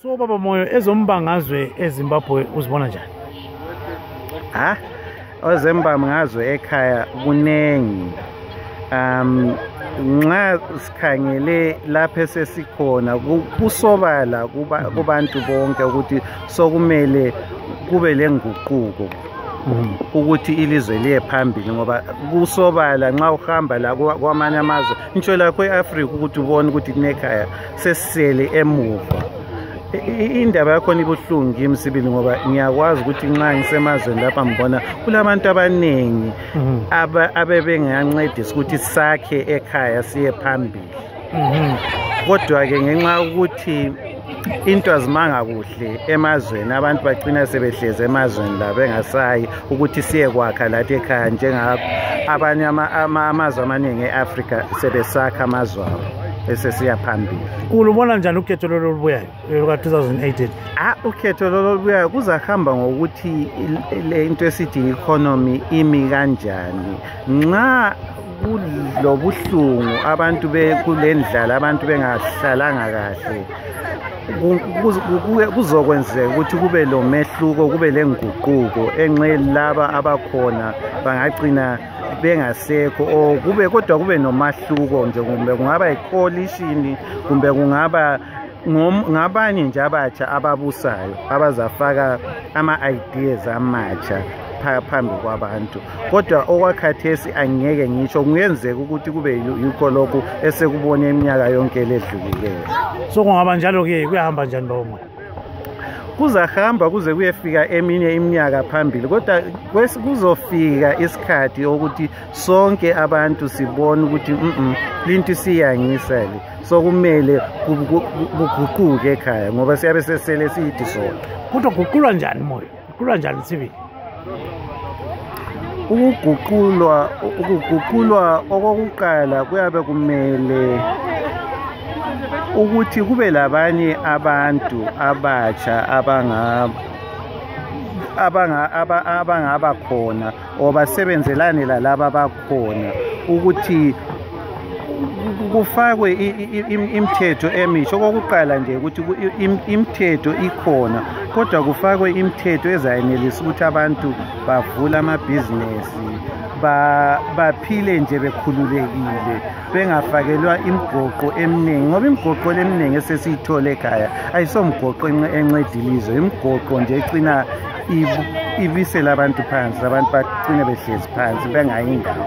So baba Moyo, ezombangazwe eZimbabwe uzibona njani? Ozombangazwe ekhaya kunengi. Nxa sikhangele lapha sesikhona kusobala kubantu bonke ukuthi sokumele kube lenguquko ukuthi ilizwe liye phambili ngoba kusobala nxa uhamba la kwamanye amazwe ngisho lakho eAfrica ukuthi ubone ukuthi kunekhaya sesisele emuva. Indaba yakho ibuhlungu kimi Sibili ngoba ngiyakwazi ukuthi nxa ngisemazweni lapha ngibona kulabantu abanengi abebengancedisa ukuthi sakhe ekhaya siye phambili. Kodwa ke ngenxa ukuthi into azimanga kuhle emazweni abantu bagcina sebehleze emazweni la bengasayi ukuthi siye kwakha lathi ekhaya njengabo abanye amazwe amaningi eAfrica sebesakha amazwe abo esesiya phambili. Ulubona njani ukhetho lolubuyayo luka-2018? Ukhetho lolubuyayo kuzahamba ngokuthi le into esithi economy imi kanjani. Nxa kulobuhlungu abantu kulendlala abantu bengahlalanga kahle kuzokwenzeka ukuthi kube lo mehluko kube lenguquko enxe laba abakhona bangagcina bengasekho kodwa kube nomahluko nje kumbe kungaba icoalition kumbe kungaba ngabanye nje abatsha ababusayo abazafaka ama-ideas amatsha phambi kwabantu. Kodwa okwakhathesi angeke ngisho kungenzeka ukuthi kube yikho lokhu esekubona iminyaka yonke ledlulileyo. So kungaba njalo-ke kuyahamba njani Baba Moyo? Kuzahamba kuze kuyefika eminye iminyaka phambili kodwa kuzofika isikhathi ukuthi sonke abantu sibone ukuthi linto siyangisa le sokumele kuguquke ekhaya ngoba siyabe sesele siyithi sona. Kodwa kuguqulwa njani Moyo? Kuguqulwa njani Sibili? Ukuguqulwa okokuqala kuyabe kumele ukuthi kube labanye abantu abatsha abangaba khona obasebenzelane lalaba abakhona ukuthi kufakwe imithetho emisha. Okokuqala nje ukuthi imithetho ikhona kodwa kufakwe imithetho ezayenelisa ukuthi abantu bavule amabhizinesi baphile nje bekhululekile bengafakelwa imigoqo eminingi ngoba imigoqo eminingi esesiyithola ekhaya ayisomgoqo enceda ilizwe. Imigoqo nje icina ibisela abantu phansi abantu bagcine behlezi phansi bengayindawo.